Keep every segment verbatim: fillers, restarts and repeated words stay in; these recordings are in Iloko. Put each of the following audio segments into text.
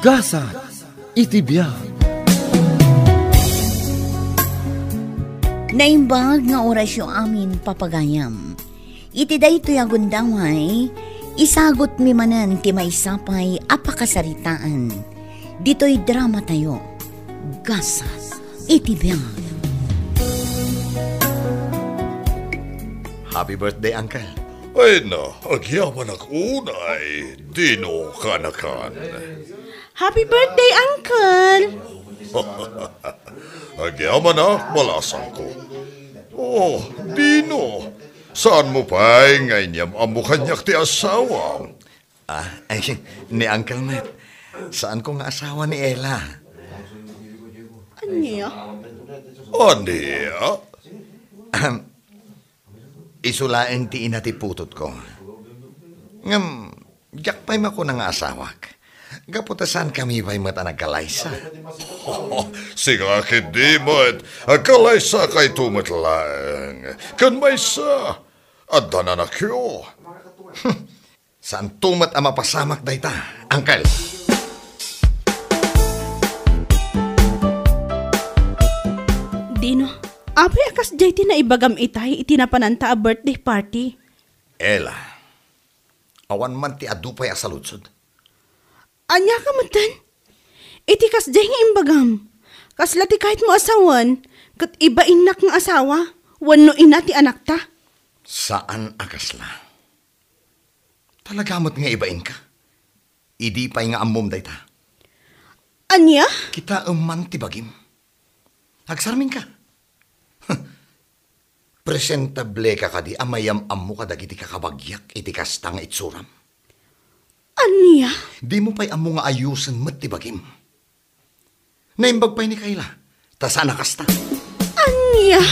Gasat iti biag. Naimbag nga orasyo amin, papagayam. Iti daytoy a gundaway, isagutmi manen ti maysa pay a pakasaritaan. Ditoy dramatayo, Gasat iti biag. Happy birthday, Uncle. Ay na, agyamanak unay, Dino Kanakan. Happy birthday, Uncle! Agyamanak, balasangko. Oh, Dino, saanmo pay nga inyam-ammo kaniak ti asawa? Ah, ay, ni Uncle met. Saanko nga asawa ni Ella. Ania? Ania? Ahem, isu laeng ti ina ti putotko. Ngem, diak pay makuna nga asawak. Gapu ta saankami pay met a nagkalaysa. Sika ketdi met, agkalaysakayto met laeng. Ken maysa, adda nanakyo. Saanto met a mapasamak dayta, Uncle. Dino, apay a kasdiay ti naibagam itay iti napananta a birthday party? Ella, awan man ti adu pay a saludsod. Ania ka metten? Iti kasdiay nga imbagam, kasla ti kayatmo a sawen ket ibainnak nga asawa wenno ina ti anakta? Saan a kasla. Talaga met nga ibainka? Idi pay nga ammom dayta. Ania? Kitaem man ti bagim. Agsarminka. Presentableka kadi a mayam-ammo kadagiti kakabagiak iti kasta nga itsuram? Ania? Dimo pay ammo nga ayusen met ti bagim. Naimbag pay ni Kayla, ta saan a kasta. Ania?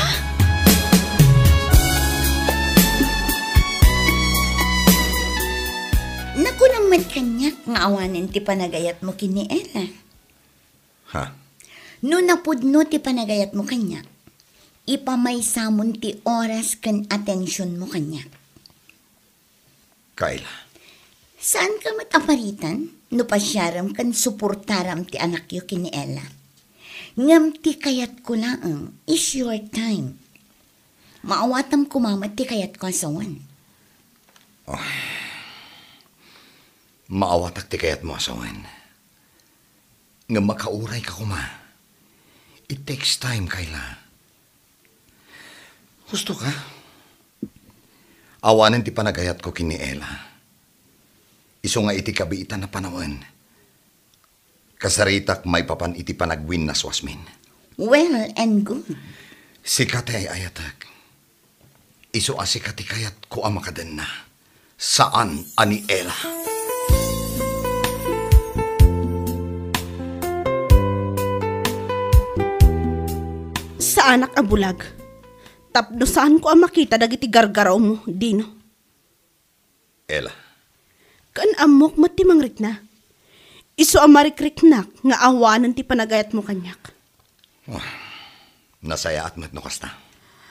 Nakunam met kaniak nga awanen ti panagayatmo ken ni Ella. Ha? No napudno ti panagayatmo kaniak, ipamaysamon ti oras ken atensionmo kaniak. Kayla. Saanka met a paritan no pasiarem ken suportaram ti anakyo ken ni Ella. Ngem ti kayatko laeng is your time. Maawatam koma met ti kayatko a sawen. Oh. Maawatak ti kayatmo a sawen. Ngem makaurayka koma. It takes time, Kayla. Husto ka? Awanen ti panagayatko ken ni Ella. Isu nga iti kabiitan a panawen, kasaritak maipapan iti panagwinnaswasmin. Well and good. Sika ti ay-ayatek. Isu a sika ti kayatko a makadenna. Saan a ni Ella. Saanak a bulag. Tapno saanko a makita dagiti gargarawmo, Dino. Ella. Ken ammok met ti mangrikna. Isu a marikriknak nga awanen ti panagayatmo kaniak. Ah, nasayaat met no kasta.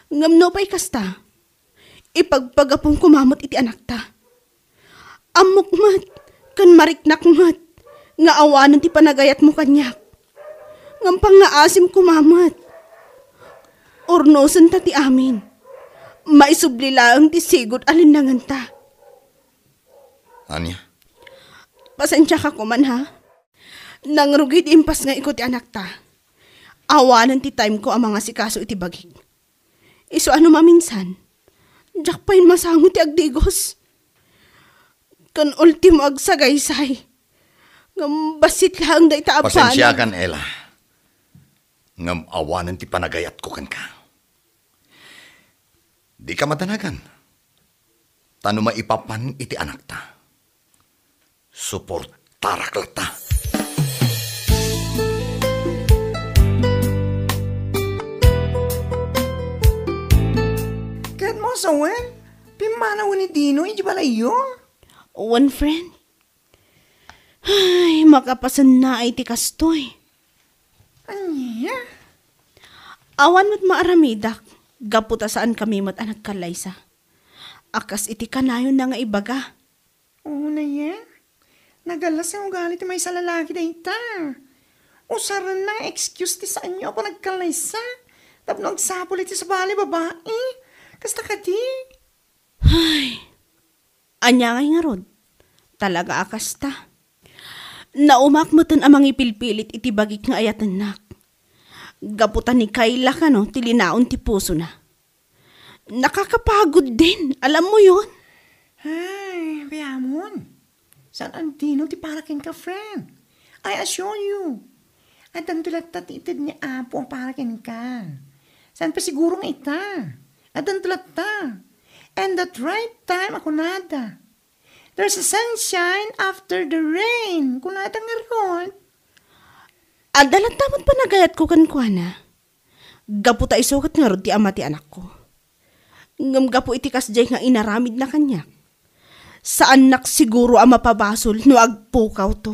Ngem no pay kasta, ipagpagapom koma met iti anakta. Ammok met, ken mariknak met, nga awanen ti panagayatmo kaniak. Ngem pangngaasim koma met. Urnosenta ti amin. Maisubli laeng ti sigud a linnangenta. Ania? Pasensiaka koman, ha? Nangrugi ti impasngayko ti anakta. Awanen ti timeko a mangasikaso iti bagik. Isu a no maminsan, diak pay masango ti agdigos. Ken ultimo agsagaysay. Ngem bassit laeng dayta a banag. Pasensiakan, Ella. Ngem awanen ti panagayatko kenka. Dika madanagan. Ta no maipapan iti anakta, suportarak latta. Ket mo, Samuel, pimmanawen ni Dino iti balayyo? Wen, friend. Ay, makapasennaay ti kastoy. Ania? Awan met maaramidak, gapu ta saankami met a nagkallaysa. A kas iti kanayonna nga ibaga. Unayen, Nagallas nga ugali ti maysa a lalaki dayta. Usarenna nga excuse ti saanyo a panagkallaysa tapno agsapul iti sabali a babai. Kasta kadi? Ay, ania ngay ngarud? Talaga a kasta. Naumak metten a mangipilpilit iti bagik nga ayatennak. Gapu ta ni Kayla kano ti linaon ti pusona. Nakakapagod din, alam mo yun? Ay, bayamon. Saan a dino ti para kenka, friend? I assure you, addanto latta ti ited ni Apo a para kenka. Saan pa siguro nga ita? Addanto latta. And that right time a kunada, "There's a sunshine after the rain," kunada ngarud. Adda latta met panagayatko kenkuana. Gapu ta isu ket ngarud ti ama ti anakko. Ngem gapu iti kasdiay nga inaramidna kaniak, saannak siguro a mapabasol no agpukawto.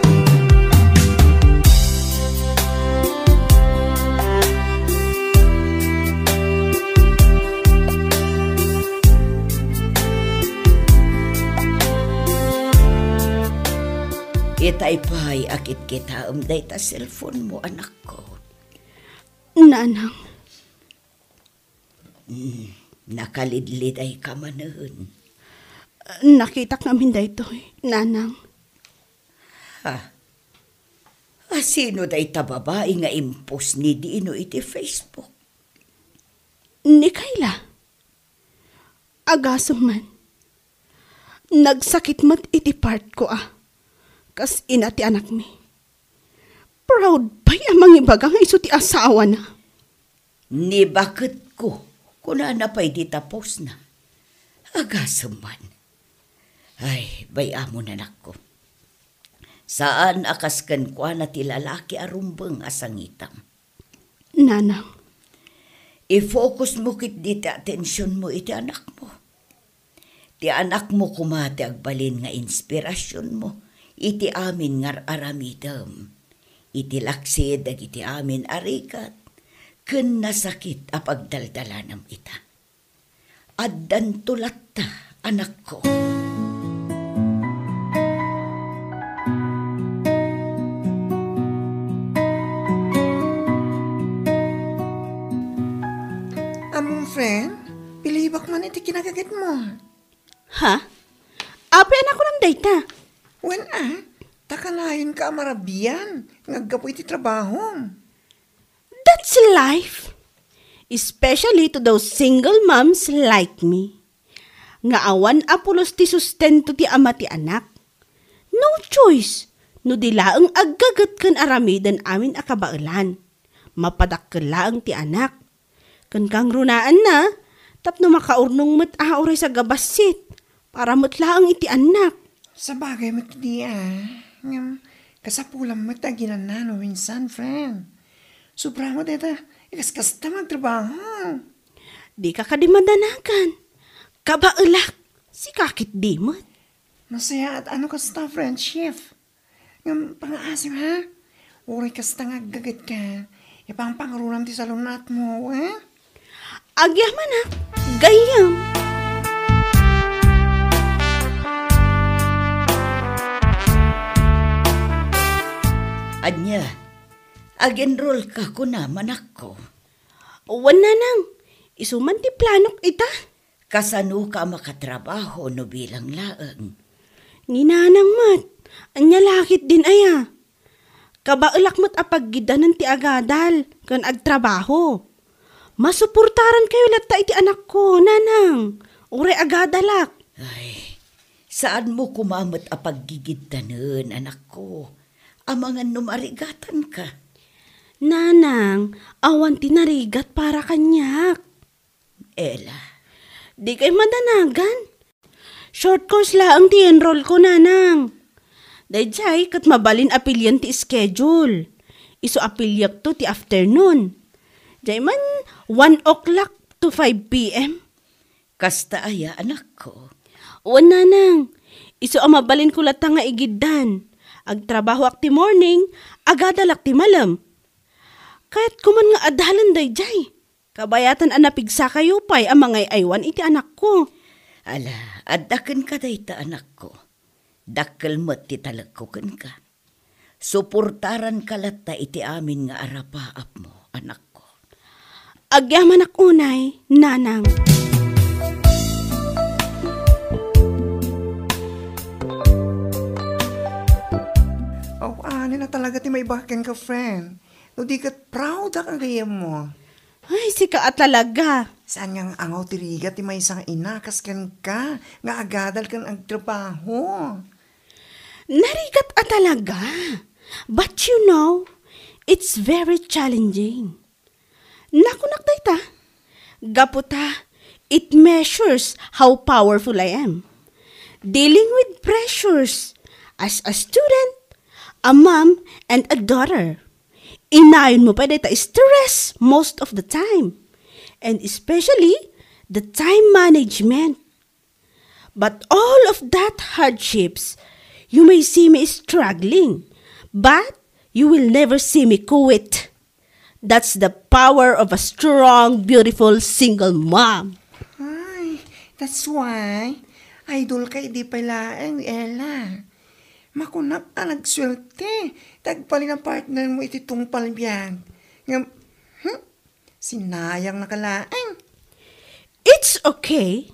Itay pay a kitkitaem dayta cellphone mo, anakko. Nanang. Mm, nakalidlidayka manen. Nakitak ngamin daytoy, Nanang. Ha? A, sino dayta babai nga impost ni Dino iti Facebook? Ni Kayla. Agasem man. Nagsakit met iti partko a kas ina ti anakmi. Proud pay a mangibaga nga isu ti asawana. Ni baketko, kunana pay dita postna. Agasem man. Ay, bay-amon, anakko. Saan a kas kenkuana ti lalaki a rumbeng a sangitam. Nanang. I-focus mo ketdi ti atensionmo iti anakmo. Ti anakmo koma ti agbalin nga inspirasionmo iti amin nga ar-aramidem, iti laksid dagiti amin a rigat ken nasakit a pagdaldalanem ita. Addanto latta, anakko. Ammom, friend, pilibak man iti kinagagitmo. Ha? Apay a nakunam dayta? Wen a, ta kanayon ka a marabian nga aggapu iti trabahom. That's life. Especially to those single moms like me. Nga awan a pulos ti sustento ti ama ti anak. No choice, no di laeng aggaget ken aramiden amin a kabaelan. Mapadakkel laeng ti anak. Ken kangrunaanna, tapno makaurnong met a uray sagabassit, para met laeng iti annak. Sabagay met di a, ngem kasapulan met a aginanano minsan, friend. Sobra met dayta, ikaskasta nga agtrabaho. Dika kadi madanagan. Kabaelak, sika ketdi met. Nasayaat a no kasta, friendship. Ngem pangaasim, ha? Uray kasta nga aggaget ka, ipangpangrunam ti salun-atmo, ha? Agyamanak, gayyem. Ania, ag-enroll ka kunam, anakko? Wen, nanang, isu man ti planok ita. Kasanoka a makatrabaho no bilang laeng? Ni nanang met, ania la ketdin aya? Kabaelak met a paggiddanen ti agadal ken agtrabaho. Masuportarankayo latta iti anakko, nanang. Uray agadalak. Ay, saanmo koma met a paggigiddanen, anakko. Amangan no marigatanka. Nanang, awan ti narigat para kaniak. Ella. Dikay madanagan. Short course laeng ti enroll ko, nanang. Daydiay ket mabalin a pilien ti schedule. Isu a piliekto ti afternoon. Diay man one o'clock to five P M. Kasta aya, anakko? Wen, nanang. Isu a mabalinko latta nga igiddan. Agtrabahoak ti morning, agadalak ti malem. Kayatko man nga adalen daydiay. Kabayatan a napigsakayo pay a mangay-aywan iti anakko. Ala, adda kenka dayta, anakko. Dakkel met ti talekko kenka. Suportaranka latta iti amin nga arapaapmo, anakko. Agyamanak unay, nanang. Aw, ania a talaga ti maibaga kenka, friend. No di ket proud a gayyemmo. Ay, sika a talaga. Saan nga nga-angaw ti rigat ti maysa nga ina kas kenka nga agadal ken agtrabaho? Narigat a talaga. But you know, it's very challenging. Nakunak dayta. Gapu ta, it measures how powerful I am. Dealing with pressures as a student, a mom, and a daughter. Inayonmo pay dayta stress most of the time. And especially, the time management. But all of that hardships, you may see me struggling, but you will never see me quit. That's the power of a strong, beautiful single mom. Ay, that's why idol ka idi pay laeng, Ella. Makunak a nagsuerte ti agbalin a partner mo iti tungpal biag. Ngem, hmm? Sinayang na ka laeng. It's okay.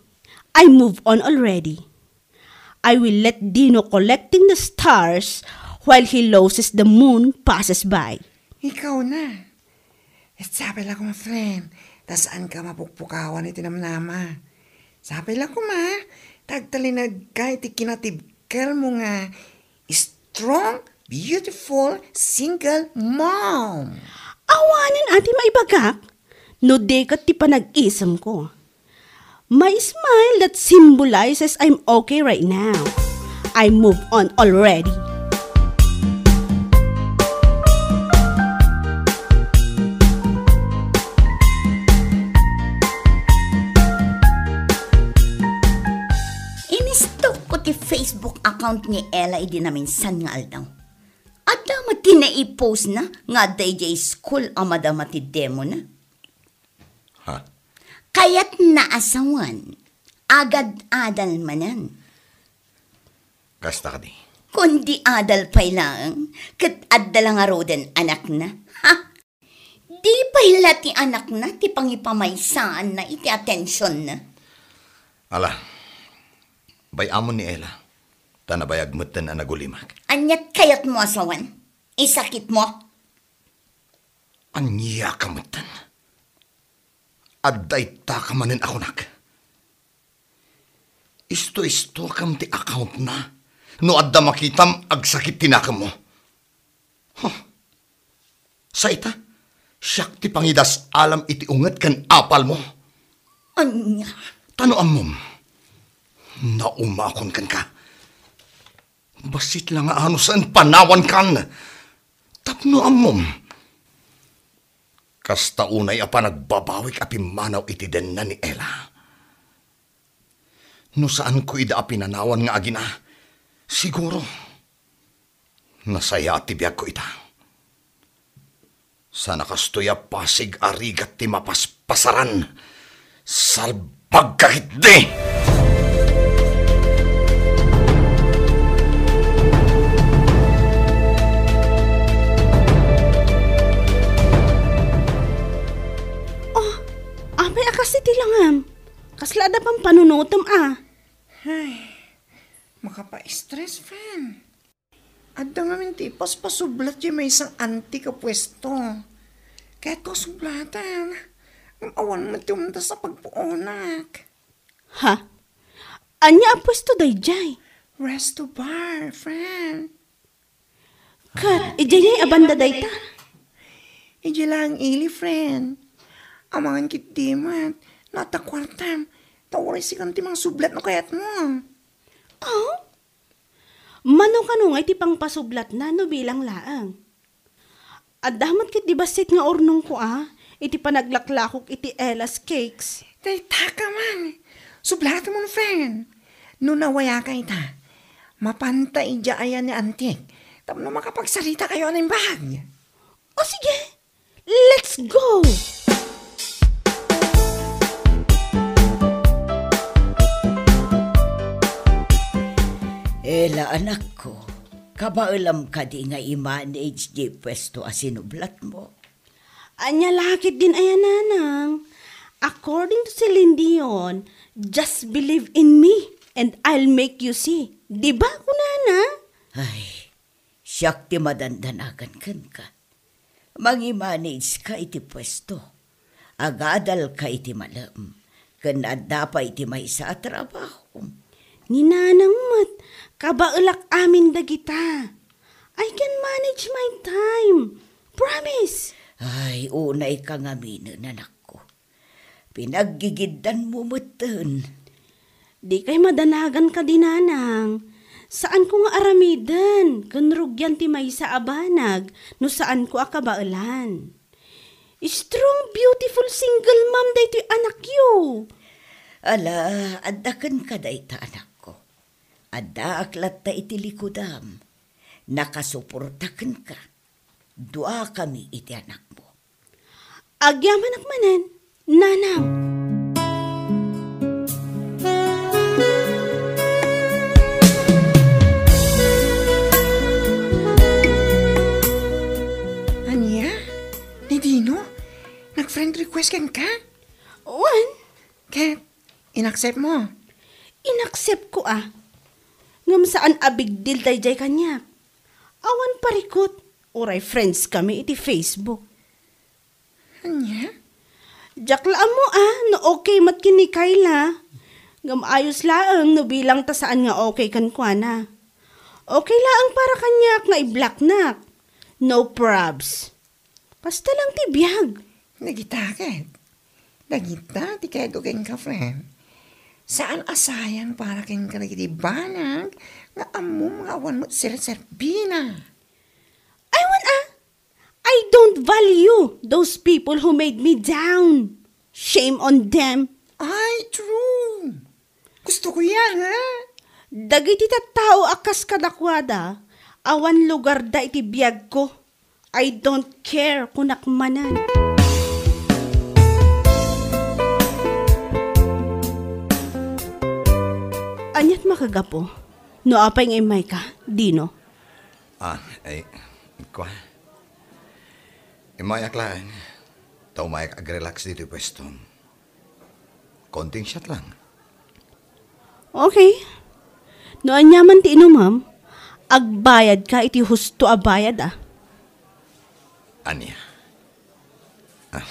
I move on already. I will let Dino collecting the stars while he loses the moon passes by. Ikaw na. Sapay la koma, friend, ta saan ka mapukpukawan iti namnama. Sapay la koma, ta agtalinaed ka iti kinatibkermo nga strong, beautiful, single mom. Awanen a ti maibagak, no di ket ti panag-isemko. My smile that symbolizes I'm okay right now. I move on already. Inistalkko ti Facebook account ni Ella idi naminsan nga aldaw. Adda met ti nai-postna nga adda idiay school a madama ti demona. Ha? Kayatna a sawen, agad-adal manen. Kasta kadi? Kundi adal pay laeng, ket adda la ngaruden anakna. Ha? Di pay la ti anakna ti pangipamaysaan na iti atensionna. Ala, bay-amon ni Ella, ta nabayag metten a nagulimak. Aniat kayatmo a sawen? Isakitmo? Ania ka metten? Adda ita ka manen a kunak. Isto-istokem ti accountna no adda makitam agsakit ti nakemmo. Huh. Sa ita, siak ti pangidas-alam iti unget ken apalmo. Ania? Ta no ammom, naumakon kenka. Bassit la nga anusen panawankan. Tapno ammom, kasta unay a panagbabawik a pimmanaw iti denna ni Ella. No saanko ida a pinanawan nga agina, siguro, nasayaat ti biagko ita. Saan a kastoy a pasig a rigat ti mapaspasaran, salbagka ketdi! Oh, apay a kas iti langam? Kasla adda pampanunotem a? Ay, makapa-stress, friend. Adda ngamin ti ipaspasublat diay maysa nga antik a puesto. Kayatko a sublatan. Ngem awan met ti umdas a pagpuonak. Ha? Ania a puesto daydiay? Resto bar, friend. Ket idiay a banda dayta? Idiay laeng ili, friend. Amangan ketdi met no adda kuartam, ta uray sikan ti mangsublat no kayatmo. Oh? Mano kano nga iti pangpasublatna no bilang laeng? Adda met ketdi bassit nga urnongko a iti panaglaklakok iti Ella's Cakes. Dayta ka man. Sublatemon, friend. No nawayaka ita, mapanta idiay ayan ni antik tapno makapagsaritakayo a naimbag. O sige, let's go! Ella, anakko, kabaelam kadi nga i-manage diay puesto a sinublatmo? Ania la ketdin aya, nanang? According to Celine Dion, "Just believe in me and I'll make you see." Di ba, kunana? Ay, siak ti madandanagan kenka. Mangi-manageka iti puesto. Agadalka iti malem. Ken adda pay iti maysa a trabaho. Ni nanang met, kabaelak amin dagita. I can manage my time. Promise. Ay, unayka ngaminen, anakko. Pinaggigiddanmo metten. Dikay madanagan kadi, nanang. Saanko nga aramiden ken rugian ti maysa a banag no saanko a kabaelan. Strong, beautiful single mom daytoy anakyo. Ala, adda kenka dayta, anakko. Addaak latta iti likudam. Nakasuporta kenka. Duakami iti anakmo. Agyamanak manen, nanang. Ania? Ni Dino? Nag-friend request kenka? Wen. Ket, inaccept mo? Inaccept ko, a. Ngem saan a big deal daydiay kaniak. Awan parikut, uray friends kami iti Facebook. Ania? Diak la ammo, a, no okay met ken ni Kayla. Ngem ayos laeng no bilang ta saan nga okay kenkuana. Okay laeng para kaniak nga i-blocknak. No probs. Kasta lang ti biag. Dagita ket. Dagita ti kedo kenka, friend. Saan a sayang para kenka dagiti banag nga ammom nga awan met serserbina. Ay, wen a! I don't value those people who made me down. Shame on them. Ay, true. Gusto ko yan, ha? Dagiti tattao a kas kadakuada, awan lugarda iti biagko. I don't care, kunak manen. Aniat makagapu? No apay nga immayka, Dino? Ah, ay, kua. Immayak laeng. Ta umayak agrelax ditoy puestom. Konting shot lang. Okay. No aniaman ti inumem, agbayadka iti husto a bayad, a. Ania? Ah,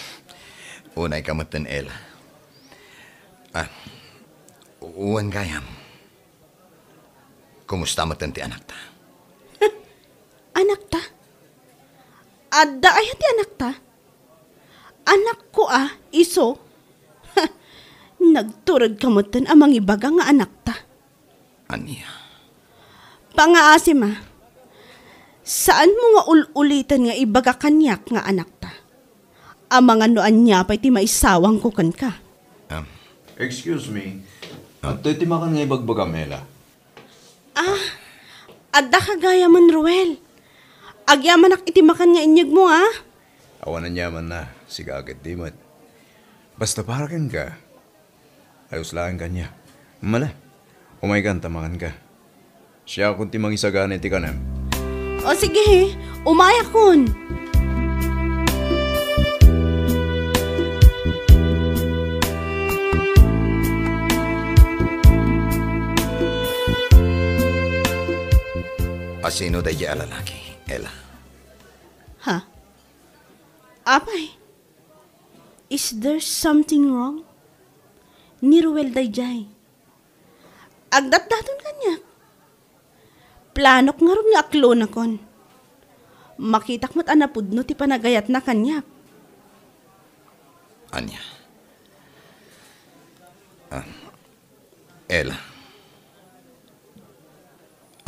unayka metten, Ella. Ah, wen gayam. Kumusta metten ti anakta? Anakta? Adda aya ti anakta? Anakko a, isu? Nagturedka metten a mangibaga nga anakta. Ania? Pangaasim a. Saanmo nga ul-uliten nga ibaga kaniak nga anakta. Amangan no ania pay ti maisawangko kenka. Um, Excuse me. Ah. Adtoy ti makan nga ibagbagam, Ella. Ah, adda ka gayamen, Ruel. Agyamanak iti makan nga inyegmo, a? Awan aniamanna, sika ket di met. Basta para kenka, ayos laeng kaniak. Mala, umaykan ta manganka. Siakon ti mangisagana iti kanem. O sige, umayakon. Asino daydiay a lalaki, Ella? Ha? Apay, is there something wrong? Ni Ruel daydiay. Agdatdaton kaniak. Planok ngarud nga aklonakon. Makitak met a napudno ti panagayatna kaniak. Ania? Ah, Ella,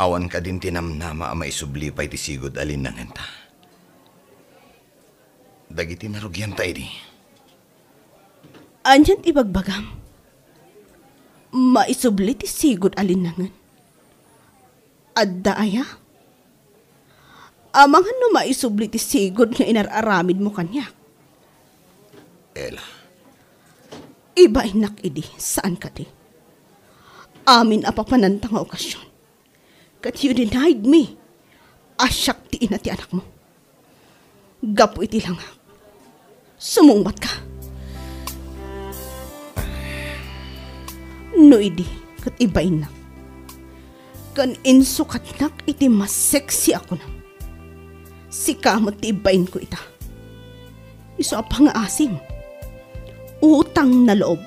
awan kadin ti namnama a maisubli pay ti sigud a linnangenta? Dagiti narugianta idi. Anian ti ibagbagam? Maisubli ti sigud a linnangen? Adda aya? Amangan no maisubli ti sigud nga inar-aramidmo kaniak? Ella. Ibainnak idi, saan kadi? Amin a papananta nga okasion. Ket you denied me a siak ti ina ti anakmo. Gapu iti langak, sumungbatka. No idi ket ibainnak ken insukatnak iti mas sexy a kunam, sika met ti ibainko ita. Isu a pangaasim, utang na loob.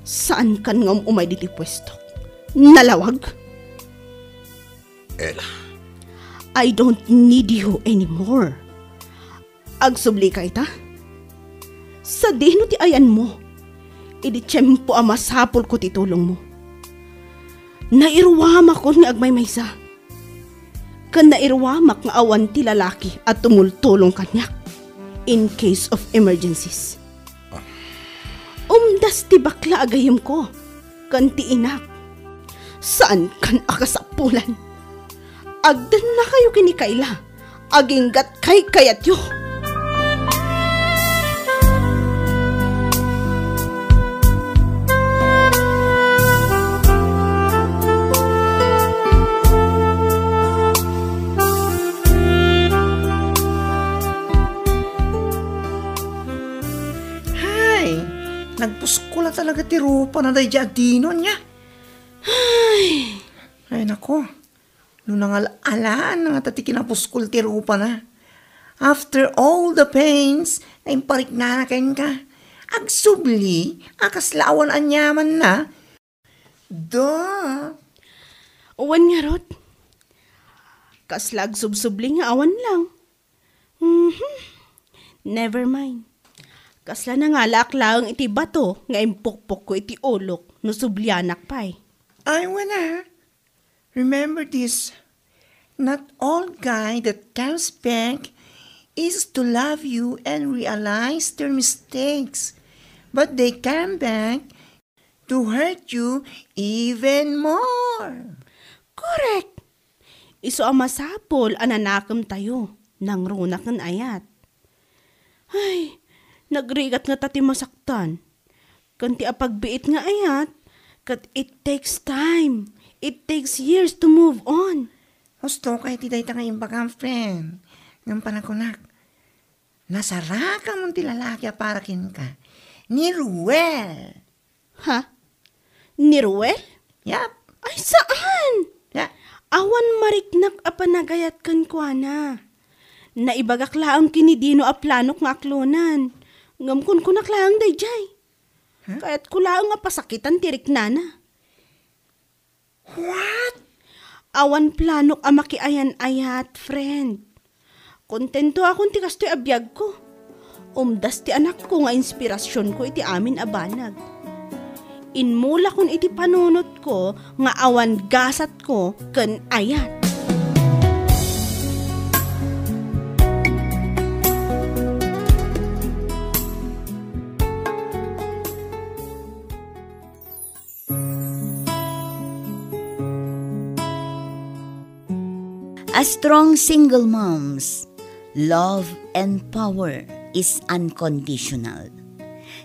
Saankan nga um-umay ditoy puestok. Nalawag? Ella. I don't need you anymore. Agsublika ita? Sadino ti ayanmo? Idi tiempo a masapulko ti tulongmo. Nairuamakon nga agmaymaysa. Ken nairuamak nga awan ti lalaki a tumultulong kaniak in case of emergencies. Umdas ti bakla a gayyemko ken ti inak. Saankan a kasapulan. Agdennakayo ken ni Kayla. Aginggat kaykayatyo. Hay, nagpuskol a talaga ti rupana daydiay a Dino, ania? Ay. Ay, nako. No nangal-alaan ngata ti kinapuskol ti rupana. After all the pains nga impariknana kenka, agsubli a kasla awan aniamanna. Da. Wen ngarud, kasla agsubsubli nga awan lang. Mhm. Never mind. Kasla nangalaak laeng iti bato nga impukpokko iti ulok no sublianak pay. Ay, wen a. Remember this, not all guy that comes back is to love you and realize their mistakes, but they come back to hurt you even more. Correct! Isu a masapul a nanakemtayo, nangruna ken ayat. Ay, nagrigat ngata ti masaktan. Ken ti apagbiit nga ayat, ket it takes time. It takes years to move on. Husto kay ti dayta nga imbagam, friend. Ngem panakunak, nasarakan ti lalaki a para kenka. Ni Ruel. Ha? Ni Ruel? Yap. Ay, saan? Ya. Awan mariknak a panagayat kenkuana. Naibagak laeng ken ni Dino a planok nga aklonan. Ngem kunkunak laeng daydiay. Huh? Kayatko laeng a pasakitan ti riknana. What? Awan planok a makiayan-ayat, friend. Kontentoakon ti kastoy a biagko. Umdas ti anakko nga inspirasionko iti amin a banag. Inmulakon iti panunotko nga awan gasatko ken ayat. A strong single mom's love and power is unconditional.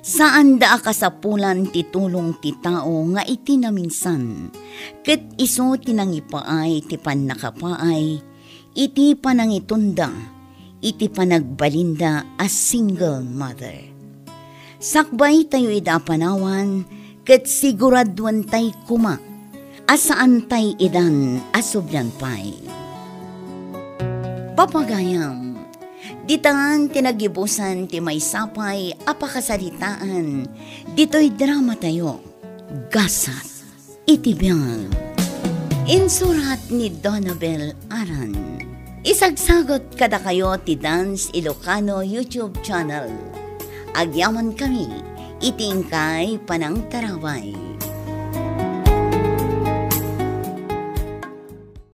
Saanda a kasapulan ti tulong ti tao nga iti naminsan, ket isu ti nangipaay ti pannakapaay iti panangitunda iti panagbalinda a single mother. Sakbaytayo ida a panawan ket siguraduentay koma a saantay idan a sublian pay. Papagayam, ditan ti naggibusan ti maysa pay a pakasaritaan ditoy dramatayo, Gasat iti Biag. Insurat ni Donabel Aran. Isagsagut kadakayo ti Dance Ilocano YouTube channel. Agyamankami iti inkay panangtaraway.